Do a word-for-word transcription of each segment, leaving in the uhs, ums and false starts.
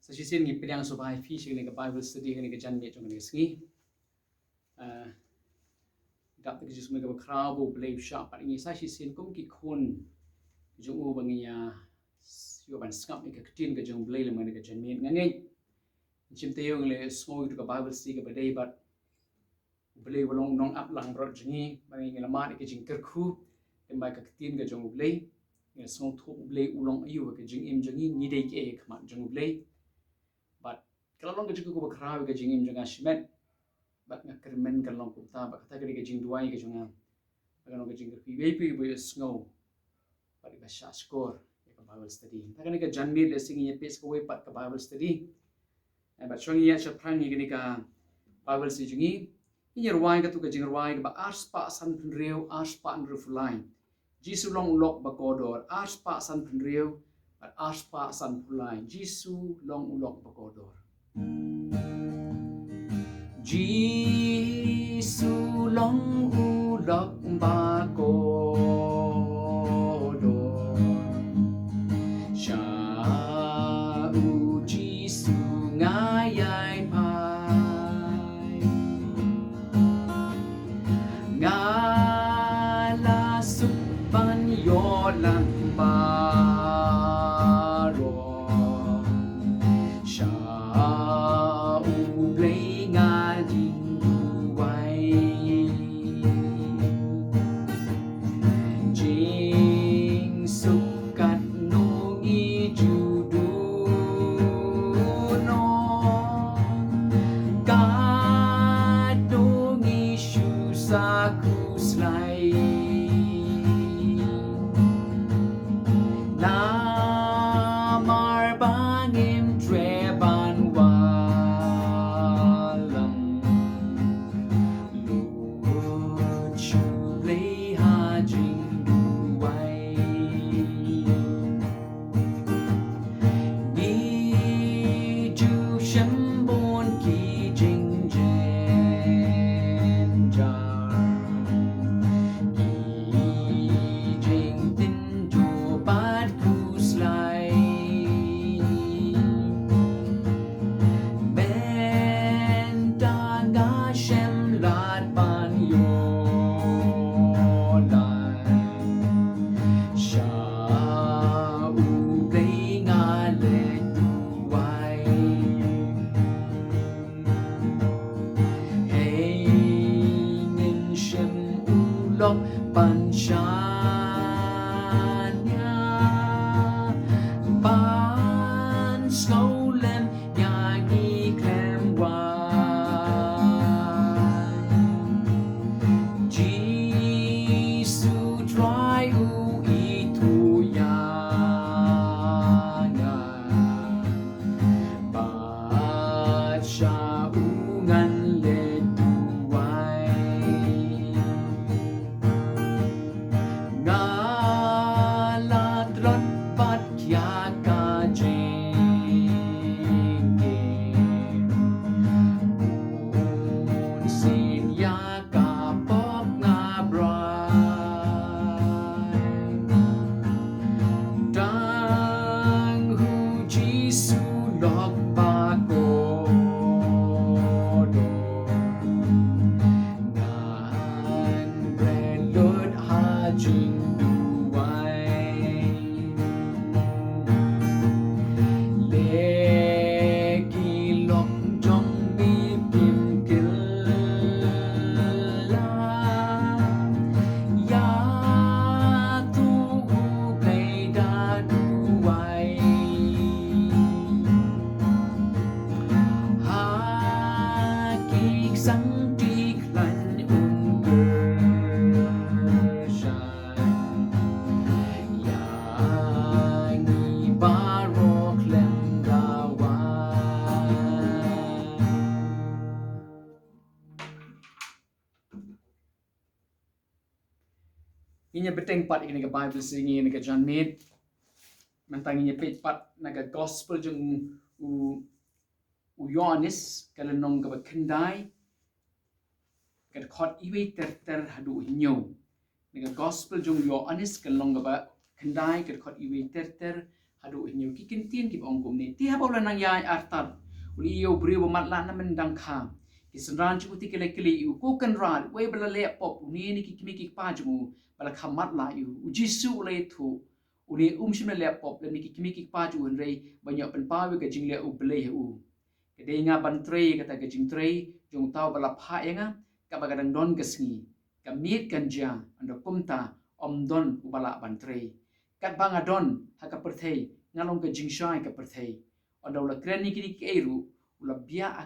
Sa shisien ngi pdiang sngewbha ïa phi sha kane ka Bible study, kane ka janmiet jong kane ka sngi. Ah, dap da ka jingsngewbha kaba khraw ba U Blei u shah pat ïa ngi sa shisien kum ki khun jong u ba ngin ïa, ïa ban sngap ïa ka ktien ka jong U Blei lem ha kane ka janmiet. Nga ngeit, shim taïew ngi la sngew ïa ka Bible study kaba dei bad U Blei u long u nongap langbrot jong ngi, ba ngi la mad ïa ka jingkyrkhu, kynmaw ka ktien ka jong U Blei, ngi la sngewthuh U Blei u long aïu ha ka jingim jong ngi, ngi dei kiei ha khmat jong U Blei. Bad ka la long ka jingkyrkhu ba khraw ïa ka jingim jong nga shimet, bad nga kyrmen ka long kumta, bad kata ka dei ka jingduwai ka jong nga. Ba ka long ka jingkyrkhu ïa phi ba ïohsngew bad ïa ba shah shkor ïa ka Bible study. Te kane ka janmiet lehse ngin ïa peit sa kawei pat ka Bible study. Eh, bad shuwa ngin ïa shaphrang ïa kane ka Bible study jong ngi, ngin ïa rwai katto ka jingrwai kaba arspah sanphew hynriew, arspah hynriewphew lai. Jisu long u lok ba kordor, arspah sanphew hynriew bad arspah sanphew lai. Jisu long u lok ba kordor. Jisu long u lok ba kordor. Sha u Jisu nga ïai phai. Nga la suk ban ïoh lang baroh. Sha U Blei nga jingduwai. Jingsuk katno ngi ju duh noh, katno ngi shu sa khuslai. Namar ba ngim treh ban wallam, lut sha U Blei ha jingduwai. Ngi ju shem bun ki jingjynjar, ki jingtynjuh bad khuslai. Mynta nga shem lad ban ïoh lang. Sha U Blei nga leit duwai. Hei ngin shem u lok ban shaniah, ban sngewlem ïa ngi khlem wai. Jisu Trai u ithuh ïa nga, bad sha u ngan leit duwai. Nga la tlot bad ïa ka jingim, bunsien ïa ka pop nga brai. Tang u Jisu lok ba kordor, ngan ret lut ha jingduwai. Leh ki lok jong me kim kylla, ïa tu U Blei da duwai. Ha ki ksang dikhlaiñ un kyrshan ïa ngi baroh khlem da wai. Ngin ïa bteng pat ïa kane ka Bible study ngi ha kane ka janmiet. Mynta ngin ïa peit pat na ka gospel jong u, u Ïoannis, ka lynnong kaba khyndai, ka dkhot iwei ter ter haduh hynñiew. Na ka gospel jong u Ïoannis, ka lynnong kaba khyndai, ka dkhot iwei ter ter Haduh hynñiew, ki kyntien kiba ong kumne: Te haba u la nang ïaid artat, u la ïohi ïa u briew ba matlah na mynta dang kha. Ki synran jong u te ki la kylli ïa u, Ko Kynrad, uei ba la leh pop, une ne ki kmie ki kpa jong u, ba la kha matlah ïa u? U Jisu u la ïathuh, Une um shym la leh pop, lymne ki kmie ki kpa jong u, hynrei ban ïoh pynpaw ïa ka jingleh U Blei ha u. Ka dei nga ban trei kata ka jingtrei jong uta uba la phah ïa nga, kaba ka dang don ka sngi. Ka miet kan jia, ynda kumta ym don uba lah ban trei. Katba nga don ha ka pyrthei, nga long ka jingshai ka pyrthei. Ynda u la kren ïa kine kiei ruh, u la biah ha,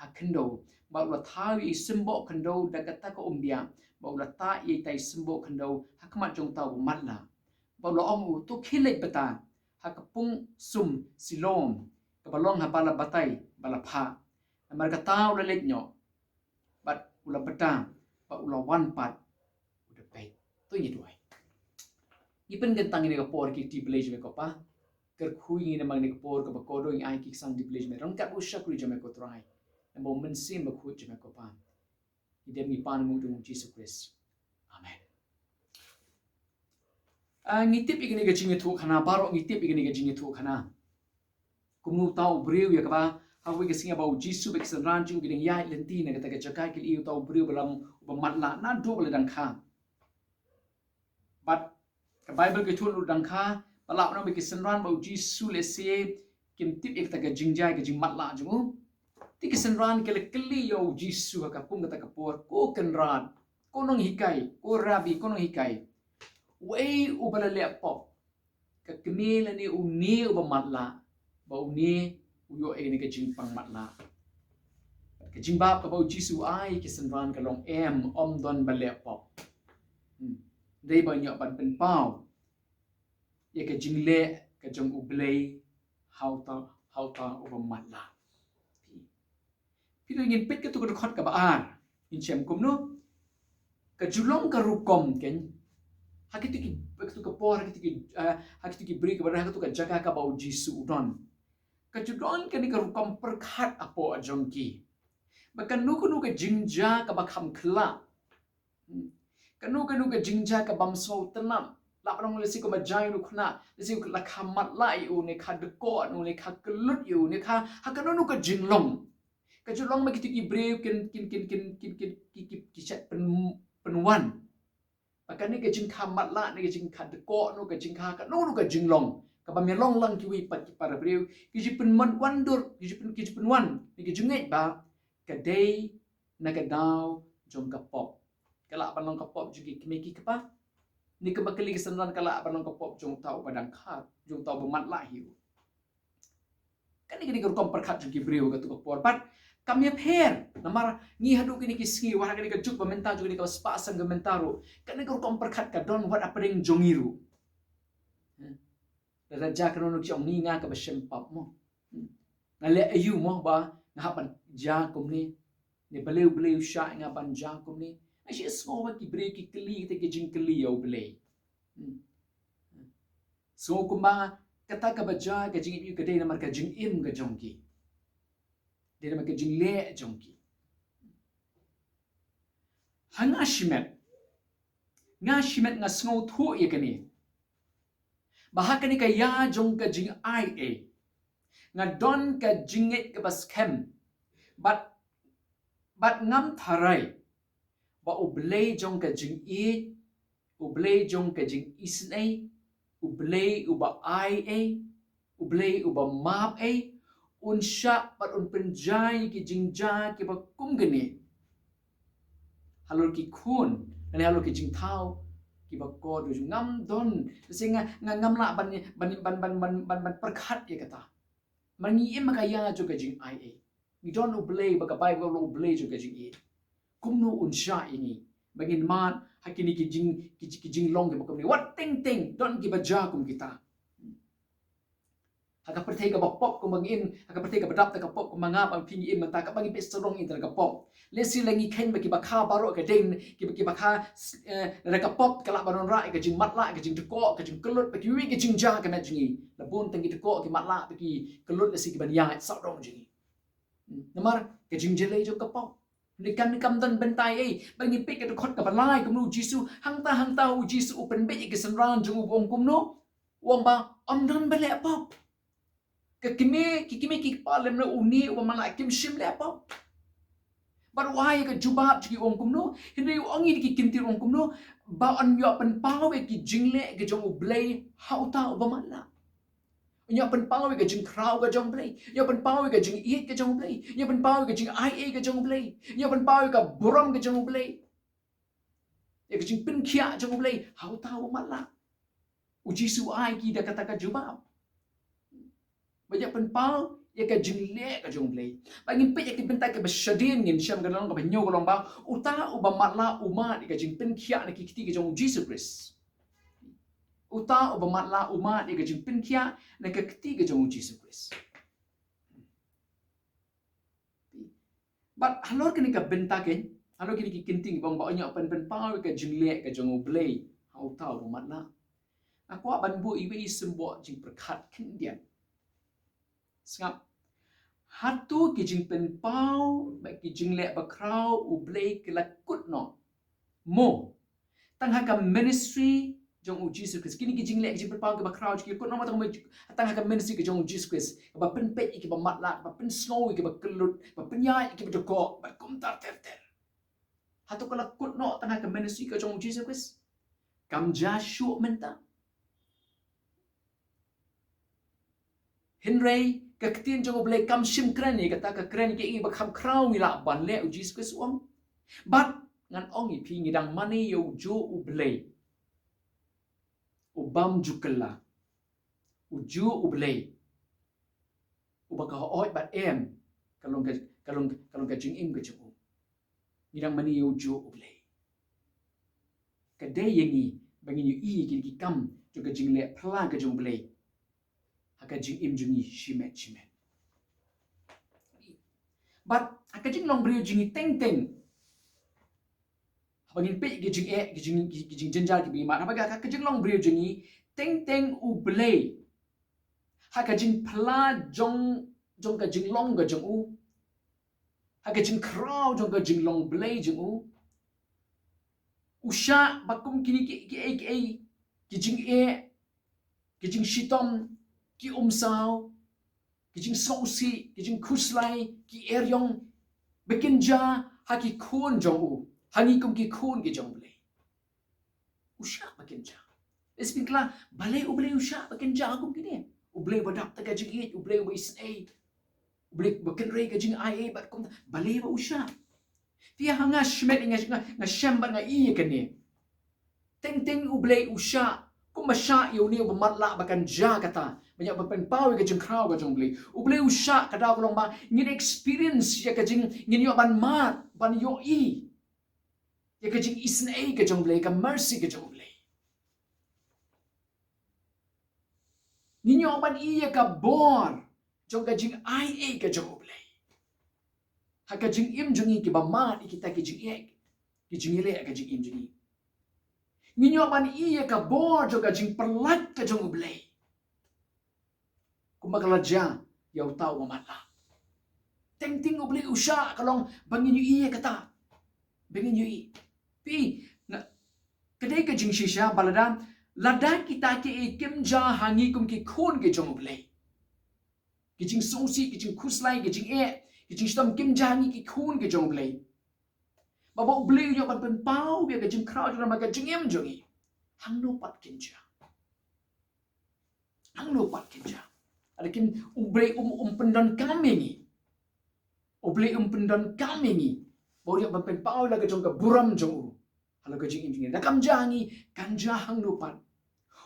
ha khyndew, bad u la thaw ïa i symboh khyndew da kata ka umbiah, bad u la tah ïa itai i symboh khyndew ha khmat jong uta uba matlah. Bad u la ong u, To khie leit bata ha ka pung sum Siloam, kaba long ha ba la batai ba la phah. Namar kata u la leit noh, bad u la bata, bad u la wan pat u da peit. To ngin duwai. Ngi pynkyntang ïa kane ka por ha ki kti blei jong me ko Pa. Kyrkhu ïa ngi namar kane ka por kaba kordor, ngi ai ki kti blei jong me ryngkat bad u shakri jong me ko Trai, namar u Mynsiem Bakhuid jong me ko Pa. Ngi dem ngi pan ha u kyrteng u Jisu Khrist. Amen. Ah, ngi tip ïa kane ka jingïathuhkhana, baroh ngi tip ïa kane ka jingïathuhkhana. Kumno uta u briew ïa kaba ha kawei ka sngi ba u Jisu bad ki synran jong u ki dang ïaid lynti na kata ka jaka, ki la ïohi uta u briew ba la, uba matlah naduh ba la dang kha. Bad ka Baibl ka ïathuh naduh dang kha, ba lah ban ong ba ki synran bad u Jisu lehse kim tip ïa kata ka jingjia ka jingmatlah jong u. Te ki synran ki la kylli ïa u Jisu ha ka kum kata ka por, Ko Kynrad, ko Nonghikai, ko Rabbi, ko Nonghikai, uei uba la leh pop, ka kmie lane une uba matlah, ba une u ïoh ïa kane ka jingpang matlah? Ka jingjawab kaba u Jisu u ai ïa ki synran ka long, Em, ym don ba leh pop. Hmm. Dei ban ïoh ban pynpaw ïa ka jingleh ka jong U Blei ha uta, ha uta uba matlah. Phi, phi to ngin peit katu ka dkhot kaba ar, ngin shem kumno. Ka ju long ka rukom kein ha kitu ki, ha kitu ka por, ha kitu ki, eh, ha kitu ki briew kaba don ha katu ka jaka kaba u Jisu u don. Ka ju don kane ka rukom pyrkhat hapoh jong ki, ba kano kano ka jingjia kaba kham khlah, hmm, kano kano ka jingjia ka bym sngewtynnat, lah ban ong lehse kumba jia ïa une u khynnah, lehse u la kha matlah ïa u, ne kha dkoh ïa u, ne kha kyllut ïa u, ne kha ha kano kano ka jinglong. Ka ju long ba kitu ki briew kin, kin, kin, kin, kin, kin, ki, ki, ki shait pyn, pynwan. Ba kane ka jingkha matlah, ne ka jingkha dkoh, ne ka jingkha kano kano ka jinglong kaba ym ïalong lang kiwei pat ki para briew, ki ju pynwan dur, ki ju pyn, ki ju pynwan, ne ki ju ngeit ba ka dei na ka daw jong ka pop. Ka lah ban long ka pop jong ki kmie ki kpa, ne kaba kylli ki synran ka lah ban long ka pop jong uta uba dang kha, jong uta uba matlah hi u. Kane, kane ka rukom pyrkhat jong ki briew ha katu ka por pat kam ïapher. Namar ngi haduh kine ki sngi, wat ha kane ka juk ba mynta, juk kane kaba spah san ka mynta ruh, kane ka rukom pyrkhat ka don wat hapdeng jong ngi ruh. Hmm. Lada jia kano kano ki ong, ni nga kaba shem pap mo. Hmm. Nga leh aïu mo ba nga hap ban jia kumne? Ne balei U Blei u shah ïa nga ban jia kumne? Nga shu sngew ba ki briew ki kylli kita ki jingkylli ïa U Blei. Hmm. Sngew kumba kata kaba jia ka jingim ïa u ka dei namar ka jingim ka jong ki, dei namar ka jingleh jong ki. Ha nga shimet, nga shimet nga sngewthuh ïa kane, ba ha kane ka ïa jong ka jingai ei, nga don ka jingngeit kaba skhem, bad, bad ngam tharai ba U Blei jong ka jingïeit, U Blei jong ka jingisynei, U Blei uba ai ei, U Blei uba map ei, un shah bad un pynjia ïa ki jingjia kiba kum kane halor ki khun, lane halor ki jingthaw kiba kordor. Ngam don, lehse nga, nga ngam lah ban, ban, ban pyrkhat ïa kata. Namar ngi im ha ka ïa jong ka jingai ei. Ngi don U Blei ba ka Baibl ka ong U Blei jong ka jingïeit. Kumno un shah ïa ngi ba ngin mad ha kine ki jing, ki, ki jinglong kiba kumne? Wat teng teng don kiba jia kum kita. Ha ka pyrthei kaba pop kumba ngi im, ha ka pyrthei kaba dap da ka pop kumba nga bad phi ngi im mynta, kaba ngi peit sawdong ïa ka pop. Lehse la ngi kheiñ ba kiba kha baroh ka dei, kiba, kiba kha, eh, da ka pop ka lah ban wanrah ïa ka jingmatlah, ka jingdkoh, ka jingkyllut, bad kiwei ki jingjia ha ka met jong ngi. La bun tang ki dkoh, ki matlah, bad ki kyllut lehse kiban ïaid sawdong jong ngi. Hmm. Namar ka jingjyllei jong ka pop. Ni kan, ni kam don bynta ei, ba ngi peit ka dkhot kaba lai kumno U Jisu, hangta, hangta U Jisu u pynbeit ïa ki synran jong u, u ong kumno? U ong ba ym don ba leh pop. Ka kmie, ki kmie ki kpa lem na une uba matlah kim shym leh pop. Bad u ai ka jubab jong ki, u ong kumno? Hynrei u ong ïa ki ktien, u ong kumno? Ba yn ïoh pynpaw ïa ki jingleh ka jong U Blei ha uta uba matlah. Yn ïoh pynpaw ïa ka jingkhraw ka jong U Blei. Yn ïoh pynpaw ïa ka jingïeit ka jong U Blei. Yn ïoh pynpaw ïa ka jingaiei ka jong U Blei. Yn ïoh pynpaw ïa ka burom ka jong U Blei. Ïa ka jingpynkhiah jong U Blei ha uta uba matlah. U Jisu u ai ki da kata ka jubab. Ba ïa pynpaw ïa ka jingleh ka jong U Blei. Ba ngin peit ïa ki bynta kiba shadien, ngin shem ka lynnong kaba hynñiew, ka long ba uta uba matlah u mad ïa ka jingpynkhiah na ki kti ka jong U Jisu Khrist. Uta uba matlah u mad ïa ka jingpynkhiah na ka kti ka jong U Jisu Khrist. Bad halor kane ka bynta kein, halor kine ki ktien ba ong ba yn ïoh pyn, pynpaw ïa ka jingleh ka jong U Blei ha uta uba matlah, nga kwah ban buh iwei i symboh jingpyrkhat khyndiat. Sngap. Hato ki jingpynpaw bad ki jingleh bakhraw U Blei ki la kut noh mo tang ha ka ministry jong U Jisu Khrist? Kine ki jingleh, ki jingpynpaw kiba khraw ki kut noh mo tang ha ka ministry ka jong U Jisu Khrist, kaba pynpeit ïa kiba matlah, kaba pynsngew ïa kiba kyllut, kaba pynïaid ïa kiba dkoh, bad kumta ter ter. Hato ka la kut noh tang ha ka ministry ka jong U Jisu Khrist? Kam jia shuh mynta. Hynrei ka ktien jong U Blei kam shym kren ïa kata, ka kren ïa kiei kiei ba kham khraw ngi lah ban leh, U Jisu Khrist u ong. Bad ngan ong ïa phi, ngi dang mane ïa ujuh U Blei u bym ju kylla, ujuh U Blei uba ka hooid bad em ka long ka, ka long, ka long ka jingim ka jong u. Ngi dang mane ïa ujuh U Blei. Ka dei ïa ngi ba ngin ïohi ïa kine ki kam jong ka jingleh phylla ka jong U Blei ha ka jingim jong ngi shimet shimet. Bad ha ka jinglong briew jong ngi teng teng, haba ngin peit ki jingeh, ki jing, ki, ki jingjynjar kiba ngi mad, haba ka, ka jinglong briew jong ngi teng teng, U Blei ha ka jingphylla jong, jong ka jinglong ka jong u, ha ka jingkhraw jong ka jinglong Blei jong u, u shah ba kum kine ki, kiei kiei, ki jingeh, ki jingshitom, ki umsaw, ki jingsngewsih, ki jingkhuslai, ki eriong, ba kin jia ha ki khun jong u, ha ngi kum ki khun ki jong U Blei. U shah ba kin jia. Lehse phin kylla, balei U Blei u shah ba kin jia kum kine? U Blei uba dap da ka jingïeit, U Blei uba isynei, U Blei uba kynrei ka jingaiei bad kumta, balei ba u shah? Phi ïa, ha nga shimet, nga, nga, nga shem bad nga ïohi ïa kane. Teng teng U Blei u shah, kumba shah ïa une uba matlah ba kan jia kata, ban ïoh ban pynpaw ïa ka jingkhraw ka jong U Blei. U Blei u shah, ka daw ka long ba ngin experience ïa ka jing, ngin ïoh ban mad, ban ïohi ïa ka jingisynei ka jong U Blei, ka mercy ka jong U Blei. Ngin ïoh ban ïohi ïa ka bor jong ka jingaiei ka jong U Blei ha ka jingim jong ngi, kiba mad ïa kita ki jingeh, ki jingïaleh ha ka jingim jong ngi. Ngin ïoh ban ïohi ïa ka bor jong ka jingpyllait ka jong U Blei, kumba ka la jia ïa uta uba matlah. Teng teng U Blei u shah, ka long ba ngin ïohi ïa kata, ba ngin ïohi. Phi, na, ka dei ka jingshisha ba lada, lada kita kiei kim jia ha ngi kum ki khun ki jong U Blei, ki jingsngewsih, ki jingkhuslai, ki jingeh, ki jingshitom kim jia ha ngi ki khun ki jong U Blei, ba, ba U Blei u ïoh ban pynpaw ïa ka jingkhraw jong u ha ka jingim jong ngi, hangno pat kin jia? Hangno pat kin jia? Lada kin, U Blei um, um pyndonkam ïa ngi, U Blei um pyndonkam ïa ngi ba u ïoh ban pynpaw la ka jong ka burom jong u ha la ka jingim jong ngi. Lada kam jia ha ngi, kan jia hangno pat?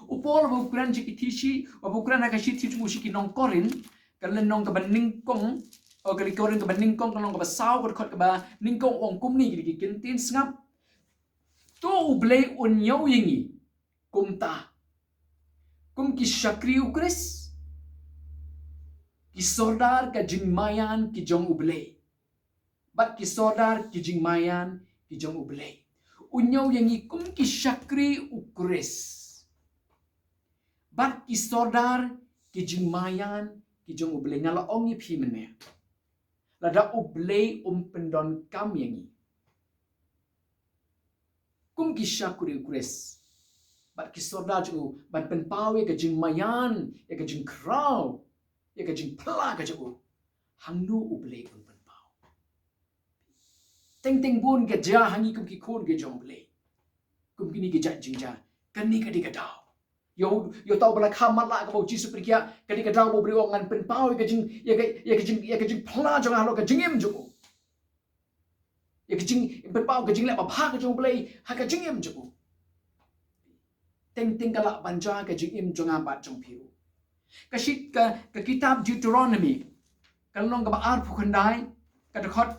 U Paul haba u kren sha ki shithi, haba u kren ha ka shithi jong u sha ki nong Korinth, ka lynnong kaba nyngkong, o, ka lynnong Korinth kaba nyngkong, ka lynnong kaba saw, ka dkhot kaba nyngkong, u ong kumne, ki, ki ktien, sngap: To U Blei un ñiew ïa ngi kumta, kum ki shakri U Khrist, ki sordar ka jingmaïan ki jong U Blei, bad ki sordar ki jingmaïan ki jong U Blei. Un ñiew ïa ngi kum ki shakri U Khrist bad ki sordar ki jingmaïan ki jong U Blei. Nga la ong ïa phi mynne, lada U Blei um pyndonkam ïa ngi kum ki shakri U Khrist, bad ki sordar jong u ban pynpaw ïa ka jingmaïan, ïa ka jingkhraw, ïa ka jingphla ka jong u, hangno U Blei un pynpaw? Teng teng bun ka jia ha ngi kum ki khun ki jong U Blei. Kum kine ki jait jingjia. Kane ka dei ka daw. Ïa u, ïa uta uba la kha matlah kaba u Jisu u pynkhiah, ka dei ka daw ba U Blei u ong ngan pynpaw ïa ka jing, ïa ka, ïa ka jing, ïa ka jingphla jong nga halor ka jingim jong u. Ïa ka jing, pynpaw ka jingleh babha ka jong U Blei ha ka jingim jong u. Teng teng ka lah ban jia ka jingim jong nga bad jong phi ruh. Ka shi-, ka, ka kitab Deuteronomy, ka lynnong kaba arphew khyndai, ka dkhot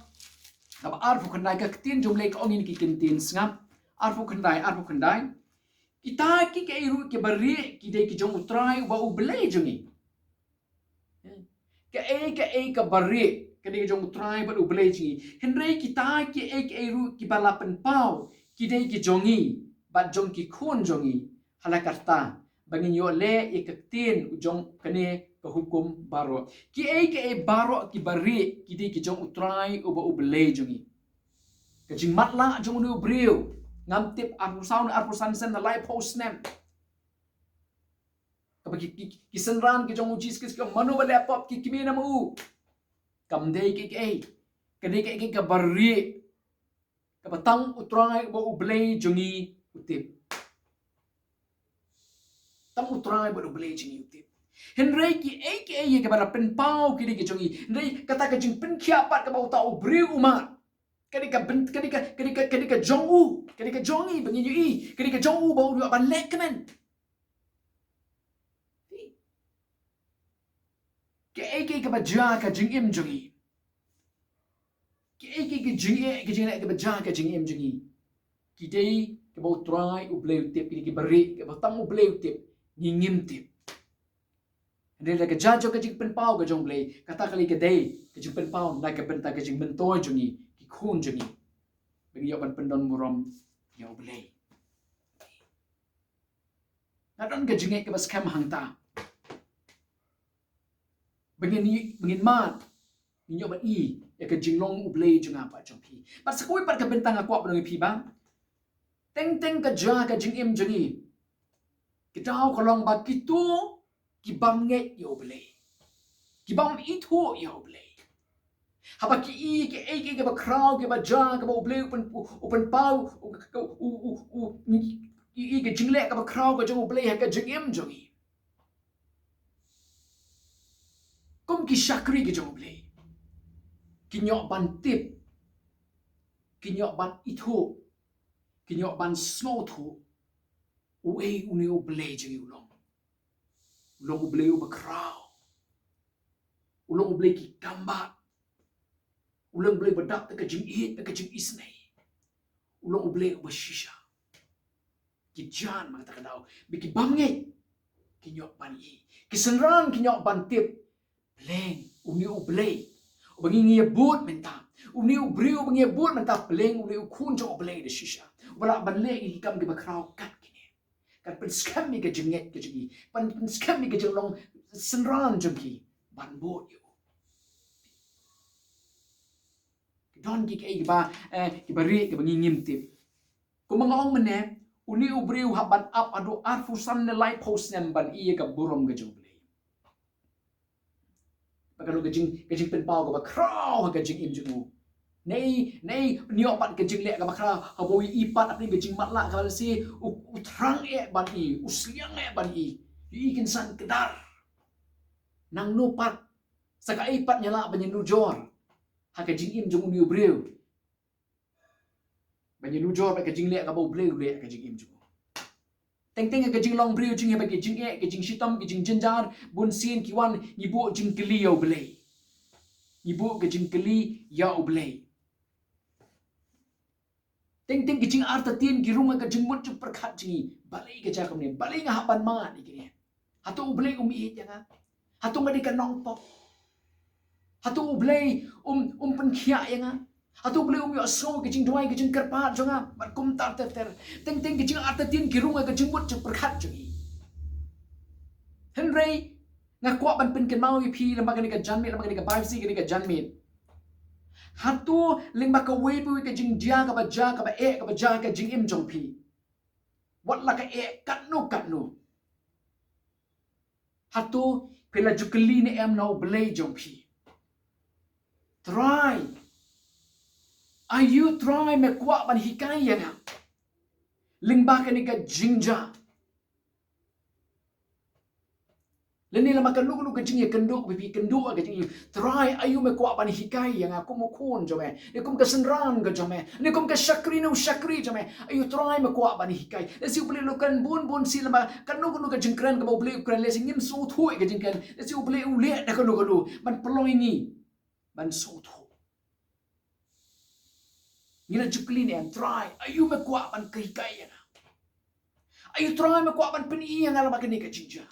kaba arphew khyndai, ka ktien jong U Blei ka ong ïa ngi ki kyntien sngap. Arphew khyndai, arphew khyndai. Kita kiei kiei ruh kiba rieh ki dei ki jong U Trai uba U Blei jong ngi. Kaei kaei kaba rieh ka dei ka jong U Trai bad U Blei jong ngi. Hynrei kita kiei kiei ruh kiba la pynpaw ki dei ki jong ngi bad jong ki khun jong ngi, ha la karta ba ngin ïoh leh ïa ka ktien u jong kane ka hukum baroh. Kiei kiei baroh kiba rieh ki dei ki jong U Trai uba U Blei jong ngi. Ka jingmatlah jong une u briew, ngam tip arphew saw ne arphew san snem ne laiphew snem. Kaba ki, ki, ki synran ki jong u Jisu Khrist ki ong, mano ba leh pop, ki kmie ne ma u? Kam dei kiei kiei. Ka dei kiei kiei kaba rieh, kaba tang U Trai uba U Blei jong ngi u tip. Tang U Trai uba U Blei jong ngi u tip. Hynrei kiei kiei kaba la pynpaw ki dei ki jong ngi. Hynrei kata ka jingpynkhiah pat kaba uta u briew u mad, ka dei ka byn-, ka dei ka, ka dei ka, ka dei ka jong u, ka dei ka jong ngi ba ngin ïohi, ka dei ka jong u ba u ïoh ban leh kmen. Kiei kiei kaba jia ka jingim jong ngi, kiei kiei ka jingeh, ka jingleh kaba jia ka jingim jong ngi, ki dei kaba U Trai U Blei u tip, ki dei kiba rieh, kaba tang U Blei u tip, ngi ngim tip. Hynrei da ka jia jong ka jingpynpaw ka jong U Blei, kata ka lei ka dei ka jingpynpaw na ka bynta ka jingmyntoi jong ngi, ki khun jong ngi, ba ngi ïoh ban pyndonburom ïa U Blei. Nga don ka jingngeit kaba skhem hangta ba ngin, ba ngin mad, ngin ïoh ban i ïa ka jinglong U Blei jong nga bad jong phi. Bad sa kawei pat ka bynta nga kwah ban ong ïa phi ba teng teng ka jia ka jingim jong ngi, ka daw ka long ba kito ki bym ngeit ïa U Blei, ki bym ithuh ïa U Blei, haba ki i kiei kiei kiba khraw kiba jia kaba U Blei u pyn-, u pynpaw, u, u, u, u, i, i ka jingleh kaba khraw ka jong U Blei ha ka jingim jong ngi, kum ki shakri ki jong U Blei, kin ïoh ban tip, kin ïoh ban ithuh, kin ïoh ban sngewthuh uei une U Blei jong ngi u long. U long U Blei uba khraw. U long U Blei ki kam bah. U long U Blei uba dap da ka jingïeit, da ka jingisynei. U long U Blei uba shisha. Ki jan ma kata ka daw ba ki bym ngeit kin ïoh ban i, ki synran kin ïoh ban tip. Pleng une U Blei uba ngi, ngi ïa bud mynta, une u briew uba ngi ïa bud mynta, pleng une u khun jong U Blei da shisha, uba lah ban leh ïa ki kam kiba khraw kat kine. Kan pynskhem ïa ka jingngeit ka jong ngi, kan pynskhem ïa ka jinglong synran jong ki ban bud ïa u. Don ki, ki, kiba, eh, kiba rieh kiba ngi ngim tip. Kumba nga ong mynne, une u briew hap ban ap haduh arphew san ne laiphew snem ban i ïa ka burom ka jong U Blei. Ba ka long ka jing, ka jingpynpaw kaba khraw ha ka jingim jong u. Nei, nei, ne ïoh pat ka jingleh kaba khraw, haba u i pat hapdeng ka jingmatlah kaba lehse, u, u thrang eh ban i, u sliang eh ban i. Ïohi kynsan kdar. Nangno pat, sa kaei pat ngi lah ban ïanujor ha ka jingim jong une u briew, ban ïanujor bad ka jingleh kaba U Blei u leh ha ka jingim jong u. Teng teng ha ka jinglong briew jong ngi, ha ki jingeh, ki jingshitom, ki jingjynjar, bunsien ki wan, ngi buh jingkylli ïa U Blei. Ngi buh ka jingkylli ïa U Blei. Teng teng ki jingartatien ki rung ha ka jingmut jingpyrkhat jong ngi. Balei ka jia kumne? Balei nga hap ban mad ïa kine? Hato U Blei um ïeit ïa nga? Hato nga dei ka nongpop? Hato U Blei um, um pynkhiah ïa nga? Hato U Blei um ïohsngew ïa ka jingduwai, ka jingkyrpad jong nga? Bad kumta ter ter. Teng teng ki jingartatien ki rung ha ka jingmut jingpyrkhat jong ngi. Hynrei nga kwah ban pynkynmaw ïa phi lyngba kane ka janmiet, lyngba kane ka Bible study, kane ka janmiet. Hato lyngba kawei pa kawei ka jingjia kaba jia, kaba eh, kaba jia ha ka jingim jong phi, Wat la ka eh katno katno. Hato phi la ju kylli ne em na U Blei jong phi? Trai, aïu Trai me kwah ban hikai ïa nga lyngba kane ka jingjia? Lane lem bad kano kano ka jingïakynduh, phi phi kynduh ka jingim. Trai, aïu me kwah ban hikai ïa nga kum u khun jong me, ne kum ka synran ka jong me, ne kum ka shakri ne u shakri jong me? Aïu Trai me kwah ban hikai? Lehse U Blei u la kren bun bun sien, lem bad kano kano ka jingkren kaba U Blei u kren, lehse ngim sngewthuh ïa ka jingkren, lehse U Blei u leh da kano kano ban pynlong ïa ngi ban sngewthuh. Ngi la ju kylli ne em, Trai, aïu me kwah ban hikai ïa nga? Aïu Trai me kwah ban pyni ïa nga lyngba kane ka jingjia?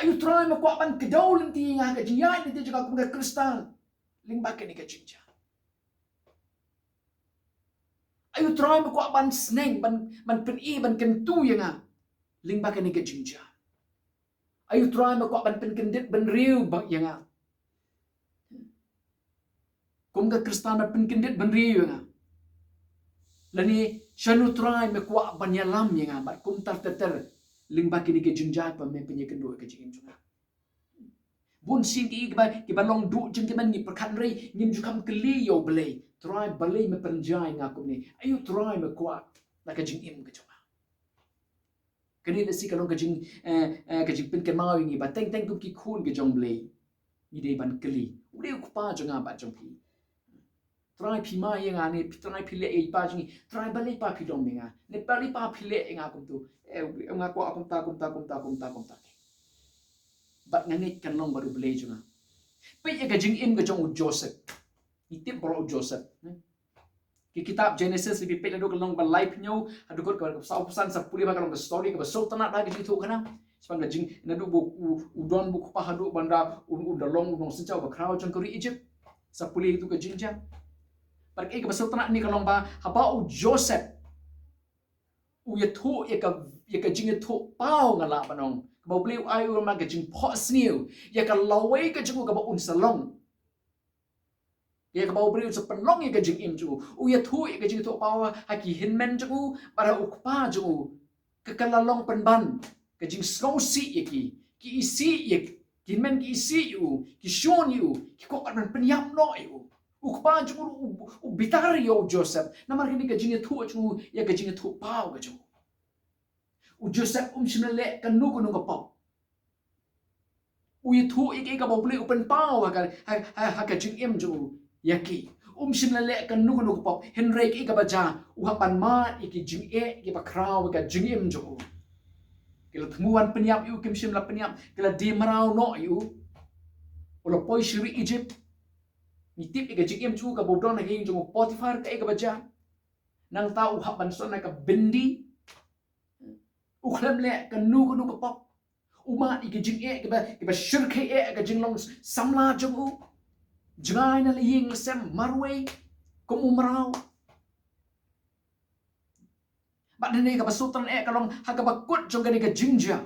Aïu Trai me kwah ban kdew lynti ïa nga ha ka jingïaid lynti jong nga kum ka Khristan lyngba kane ka jingjia? Aïu Trai me kwah ban sneng, ban, ban pyni, ban kyntu ïa nga lyngba kane ka jingjia? Aïu Trai me kwah ban pynkyndit bynriew bad ïa nga? Kum ka Khristan ban pynkyndit bynriew ïa nga? Lane shano Trai me kwah ban ïalam ïa nga bad kumta ter ter lyngba kine ki jingjia ba me pynïakynduh ïa ka jingim jong nga? Bun sien ki, kiba, kiba long duh jingkmen, ngi pyrkhat, hynrei ngim ju kham kylli ïa U Blei, Trai, balei me pynjia ïa nga kumne? Aïu Trai me kwah na ka jingim ka jong nga? Kane lehse ka long ka jing, eh, eh, ka jingpynkynmaw ïa ngi ba teng teng kum ki khun ki jong U Blei, ngi dei ban kylli. U dei U Kpa jong nga bad jong phi. Trai phi mai ïa nga ne, phi, Trai phi leh ïa i pa jong ngi. Trai balei pa phi don ïa nga? Ne balei pa phi leh ïa nga kumto? Eh, nga kwah kumta, kumta, kumta, kumta, kumta. Bad nga ngeit kan long bad U Blei jong nga. Peit ïa ka jingim ka jong u Joseph. Ngi tip baroh u Joseph, ne? Ki kitab Genesis, phi peit naduh ka lynnong ba laiphew haduh kaba sawphew san, sa pule ba ka long ka story kaba sngewtynnat da ka jingïathuhkhana. Shaphang ka jing, naduh ba u, u don bad u kpa haduh ban da u, u da long u nongsynshar uba khraw jong ka ri Egypt. Sa pule ïa ka jingjia. Bad kaei kaba sngewtynnat ne ka long ba haba u Joseph u ïathuh ïa ka, ïa ka jingïathuhpaw, nga lah ban ong, kaba U Blei u ai u man ka jingphohsniew ïa ka lawei ka jong u kaba un sa long, ïa kaba U Blei un sa pynlong ïa ka jingim jong u. U ïathuh ïa ka jingïathuhpaw ha ki hynmen jong u bad ha u kpa jong u. Ka, ka la long pynban ka jingsngewsih ïa ki. Ki isih ïa ki, ki hynmen ki isih ïa u, ki shun ïa u, ki kwah ban pynïap noh ïa u. U kpa jong u, u, u bitar ïa u Joseph namar kane ka jingïathuh jong u ïa ka jingïathuhpaw ka jong u. U Joseph um shym la leh kano kano ka pop. U ïathuh ïa kaei kaba U Blei u pynpaw ha ka, ha, ha, ha ka jingim jong u ïa ki. Um shym la leh kano kano ka pop, hynrei kaei kaba jia, u hap ban mad ïa ki jingeh kiba khraw ha ka jingim jong u. Ki la thmu ban pynïap ïa u, kim shym la pynïap, ki la die mraw noh ïa u. U la poi sha ri Egypt. Ngi tip ïa ka jingim jong u kaba u don ha ka ïing jong u Potiphar, kaei kaba jia. Nangta u hap ban sah na ka byndi. U khlem leh kano kano ka pop. U mad ïa ki jingeh kiba, kiba shyrkhei eh ka jinglong samla jong u. Jngai na la ïing la sem marwei kum u mraw. Bad kane kaba sngewtynnat eh ka long ha kaba kut jong kane ka jingjia.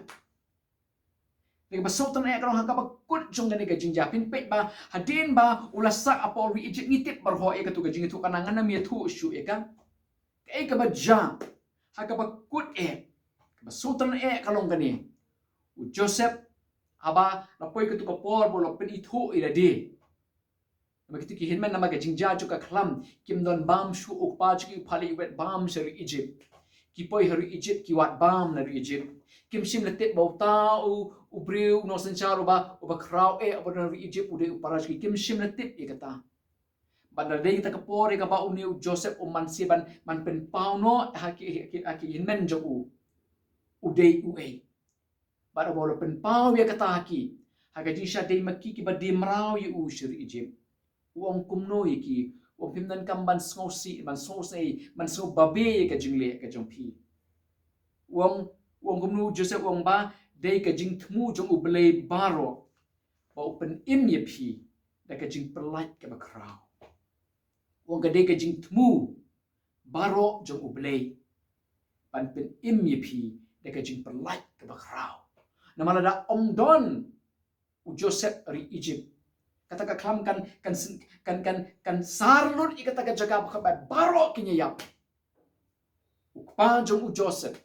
Kaba sngewtynnat eh ka long ha kaba kut jong kane ka jingjia. Phin peit ba hadien ba u la sah hapoh ri Egypt, ngi tip baroh ïa kato ka jingïathuhkhana, ngan ym ïathuh shuh ïa ka. Kaei kaba jia ha kaba kut eh, kaba sngewtynnat eh ka long kane. U Joseph, haba la poi kato ka por ba u la pynithuh ïa lade. Namar kito ki hynmen, namar ka jingjia jong ka khlam, kim don bam shuh, u kpa jong ki u phah leit wad bam sha ri Egypt. Ki poi ha ri Egypt, ki wad bam na ri Egypt. Kim shym la tip ba uta u, u briew, u nongsynshar uba, uba khraw eh uba don ha ri Egypt u dei u para jong ki. Kim shym la tip ïa kata. Bad la dei kata ka por ïa kaba une u Joseph u man sha ban, ban pynpaw noh ha ki, ha ki, ha ki hynmen jong u, u dei uei. Bad haba u la pynpaw ïa kata ha ki, ha ka jingshisha dei ma ki kiba die mraw ïa u sha ri Egypt, u ong kumno ïa ki? U ong, phim donkam ban sngewsih, ban sngewsih, ban sngewbabe ïa ka jingleh ka jong phi. U ong, u ong kumno u Joseph? U ong ba dei ka jingthmu jong U Blei baroh ba u pynim ïa phi da ka jingpyllait kaba khraw. U ong ka dei ka jingthmu baroh jong U Blei ban pynim ïa phi da ka jingpyllait kaba khraw. Namar lada ym don u Joseph ha ri Egypt, kata ka khlam kan, kan syn-, kan, kan, kan sar lut ïa kata ka jaka ba baroh kin ïa ïap. U kpa jong u Joseph,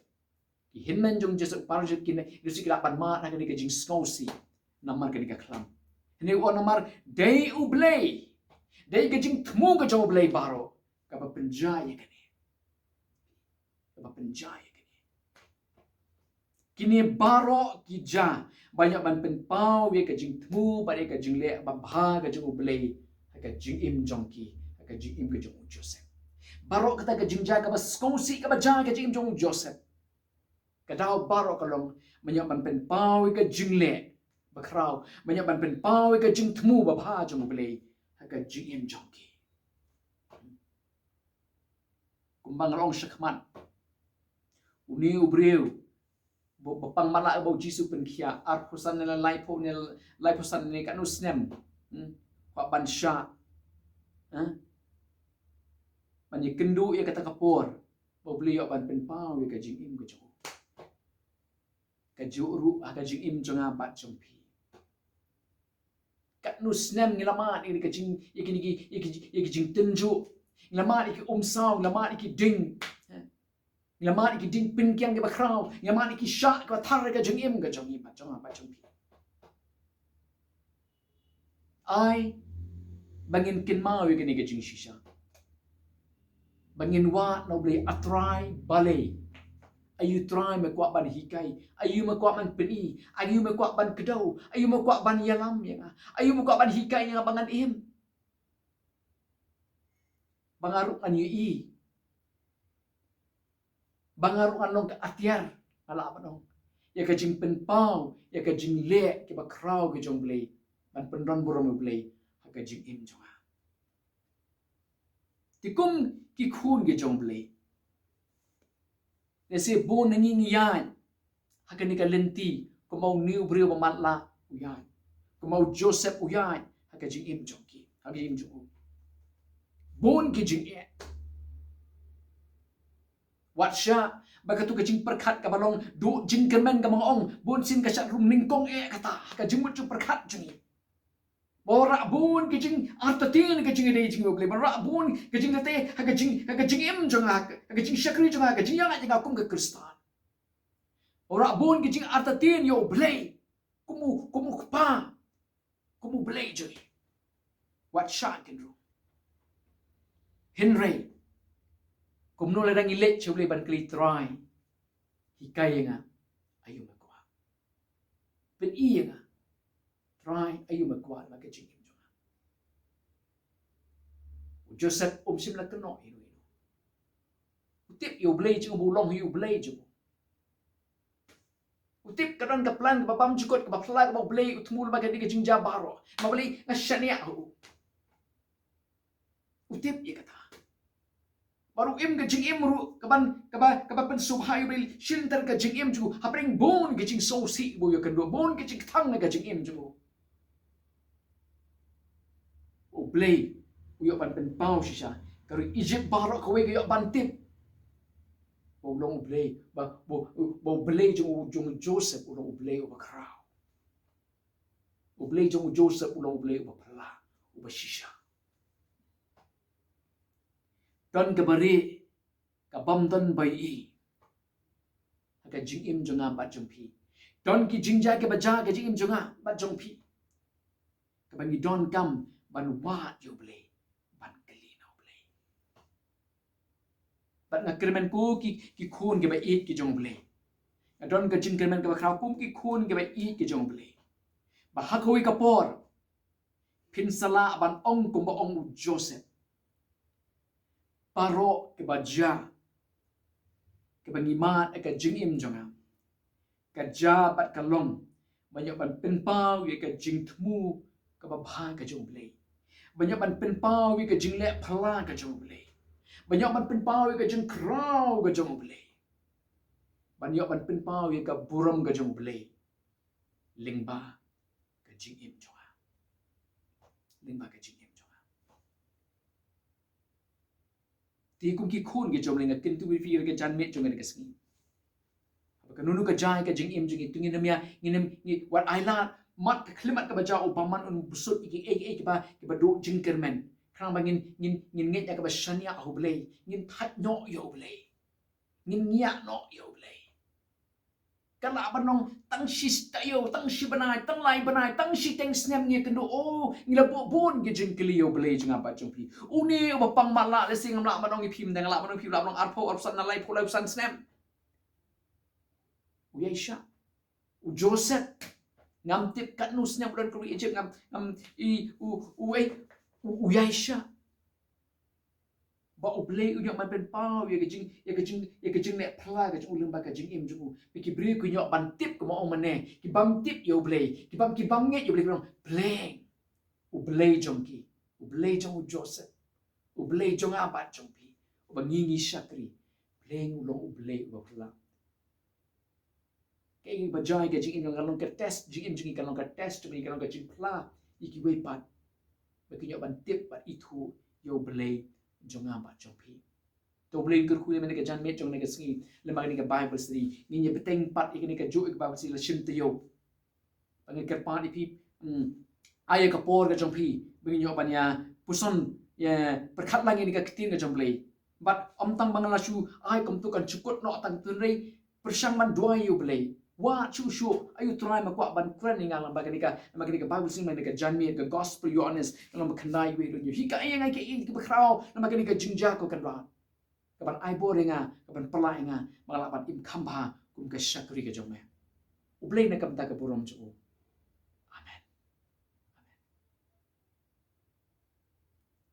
ki hynmen jong u Joseph, u para jong u Joseph, ki la ban mad ha kane ka jingsngewsih namar kane ka khlam. Hynrei u ong namar dei U Blei, dei ka jingthmu ka jong U Blei baroh kaba pynjah ïa kane. Kaba pynjah ïa kane. Kine baroh ki jia ba ïoh ban pynpaw ïa ka jingthmu bad ïa ka jingleh babha ka jong U Blei ha ka jingim jong ki, ha ka jingim ka jong u Joseph. Baroh kata ka jingjia kaba sngewsih kaba jia ha ka jingim jong u Joseph, ka daw baroh ka long ban ïoh ban pynpaw ïa ka jingleh bakhraw, ban ïoh ban pynpaw ïa ka jingthmu babha jong U Blei ha ka jingim jong ki. Kumba nga la ong shakhmat, une u briew ba, ba pang matlah ba u Jisu pynkhiah, arphew san ne laiphew ne, laiphew san ne katno snem, hmm, kwah ban shah, eh, ban ïakynduh ïa kata ka por ba U Blei u ïoh ban pynpaw ïa ka jingim ka jong u. Kajuh ruh ha ka jingim jong nga bad jong phi. Katno snem ngi la mad ïa ka jing, ïa ki, ïa ki, ïa ki, ïa ki jingtynjuh. Ngi la mad ïa ki umsaw, ngi la mad ïa ki ding. Ngi la mad ïa ki ding pynkiang kiba khraw, ngi la mad ïa ki shah kiba thar ha ka jingim ka jong ngi bad jong nga bad jong phi. Ai ba ngin kynmaw ïa kane ka jingshisha. Ba ngin wad na U Blei, A Trai, balei? Aïu Trai me kwah ban hikai? Aïu me kwah ban pyni? Aïu me kwah ban kdew? Aïu me kwah ban ïalam ïa nga? Aïu me kwah ban hikai ïa nga ba ngan im? Ba nga ruh ngan ïohi, ba nga ruh ngan long ka atiar, nga lah ban ong, ïa ka jingpynpaw ïa ka jingleh kiba khraw ki jong U Blei, ban pynron burom ïa U Blei ha ka jingim jong nga. Te kum ki khun ki jong U Blei, lehse bun na ngi ngi ïaid ha kane ka lynti kumba une u briew ba matlah u ïaid, kumba u Joseph u ïaid ha ka jingim jong ki, ha ka jingim jong u. Bun ki jingeh. Wat shah ba katu ka jingpyrkhat kaba long duh jingkyrmen kaba nga ong, bun sien ka shah rung nyngkong eh kata ha ka jingmut jingpyrkhat jong ngi. Ba u rah bun ki jingartatien ha ka jingïadei jong ngi bad U Blei, ba u rah bun ki jingïadei ha ka jing, ha ka jingim jong nga, ha ka jingshakri jong nga, ha ka jingïaid jong nga kum ka Khristan. Ba u rah bun ki jingartatien ïa U Blei kum u, kum u kpa, kum U Blei jong ngi. Wat shah kin rung. Hynrei kumno lada ngi leit sha U Blei ban kylli, Trai, hikai ïa nga, aïu me kwah? Pyni ïa nga, Trai, aïu me kwah na ka jingim jong nga? U Joseph um shym la kynnoh ïa u. U tip ïa U Blei jong u, ba u long hi U Blei jong u. U tip ka don ka plan kaba bymjukut, kaba phylla, kaba U Blei u thmu lyngba kane ka jingjia baroh. Namar balei? Nga shaniah ha u. U tip ïa kata. Bad u im ka jingim ruh kaban, kaba, kaba pynsngewbha ïa U Blei shilynter ka jingim jong u. Hapdeng bun ka jingsngewsih ba u ïakynduh, bun ka jingkthang na ka jingim jong u. U Blei u ïoh ban pynpaw shisha. Ka ri Egypt baroh kawei ka ïoh ban tip ba u long U Blei, ba, ba, ba U Blei jong u, jong u Joseph u long U Blei uba khraw. U Blei jong u Joseph u long U Blei uba phylla, uba shisha. Don kaba rieh, ka bym don ba ïohi ha ka jingim jong nga bad jong phi. Don ki jingjia kiba jia ha ka jingim jong nga bad jong phi, kaba ngi donkam ban wad ïa U Blei, ban kylli na U Blei. Bad nga kyrmen ko ki, ki khun kiba ïeit ki jong U Blei. Nga don ka jingkyrmen kaba khraw kum ki khun kiba ïeit ki jong U Blei, ba ha kawei ka por phin sa lah ban ong kumba ong u Joseph. Baroh kaba jia, kaba ngi mad ha ka jingim jong nga, ka jia bad ka long ban ïoh ban pynpaw ïa ka jingthmu kaba bha ka jong U Blei, ban ïoh ban pynpaw ïa ka jingleh phylla ka jong U Blei, ban ïoh ban pynpaw ïa ka jingkhraw ka jong U Blei, ban ïoh ban pynpaw ïa ka burom ka jong U Blei lyngba ka jingim jong nga, lyngba ka jingim jong nga. Te kum ki khun ki jong U Blei, nga kyntu ïa phi ïa ka janmiet jong nga ka sngi. Haba kano kano ka jia ha ka jingim jong ngi, to ngin ym ïa, ngin ym, ngi, wat ai lad mat ka khyllipmat kaba jia u bymman un bsut ïa kiei kiei kiba, kiba duh jingkyrmen. Khnang ba ngin, ngin, ngin ngeit ïa kaba shaniah ha U Blei, ngin thait noh ïa U Blei. Ngin ngiah noh ïa U Blei. Ka lah ban long tang shi taïew, tang shi bnai, tang lai bnai, tang shiteng snem ngi kynduh, oh, ngi la buh bun ki jingkylli ïa U Blei jong nga bad jong phi. Une uba pang matlah, lehse ngam lah ban ong ïa phi mynta, nga lah ban ong ïa phi, lah ban long arphew, arphew san, laiphew, laiphew san snem. U Aisha, u Joseph, ngam tip katno snem u don ka ri Egypt, ngam, ngam, i, u, u, ei, u, u Aisha. Ba U Blei u ïoh ban pynpaw ïa ka jing, ïa ka jing, ïa ka jingleh phla ka jong u lyngba ka jingim jong u. Ba ki briew ki ïoh ban tip, kumba ong mynne, ki bym tip ïa U Blei, ki bym, ki bym ngeit ïa U Blei, ki ong, Blei, U Blei jong ki, U Blei jong u Joseph, U Blei jong nga bad jong phi, uba ngi ngi shakri, Blei u long U Blei uba phylla. Kaei ba jia ïa ka jingim jong ngi, kan long ka test, jingim jong ngi kan long ka test, jingim kan long ka jingphla ïa kiwei pat, ba kin ïoh ban tip bad ithuh ïa U Blei jong nga bad jong phi. To U Blei un kyrkhu ïa ngi ha kane ka janmiet jong ngi ha kane ka sngi, lem bad kane ka Bible study. Ngin ïa bteng pat ïa kane kajuh ka Bible study la shim taïew. Ba nga kyrpad ïa phi, hmm, ai ïa ka por ka jong phi ba ngin ïoh ban ïa puson, ïa pyrkhat lang ïa kane ka ktien ka jong U Blei. Bad ym tang ba nga la shu ai kumto kan shu kut noh tang, hynrei pyrshang ban duwai ïa U Blei. Wad shuh shuh, ai U Trai ma kwah ban kren ïa nga lem bad kane ka, lem bad kane ka Bible study, lem bad kane ka janmiet, ka Gospel Ïoannis, lem bad khyndai wei ruh. Hikai ïa nga kaei kaba khraw lem bad kane ka jingjia, ko Kynrad, kaban ai bor ïa nga, kaban pynlah ïa nga ba nga lah ban im kham bha kum ka shakri ka jong me. U Blei un ai ka bynta ka burom jong u.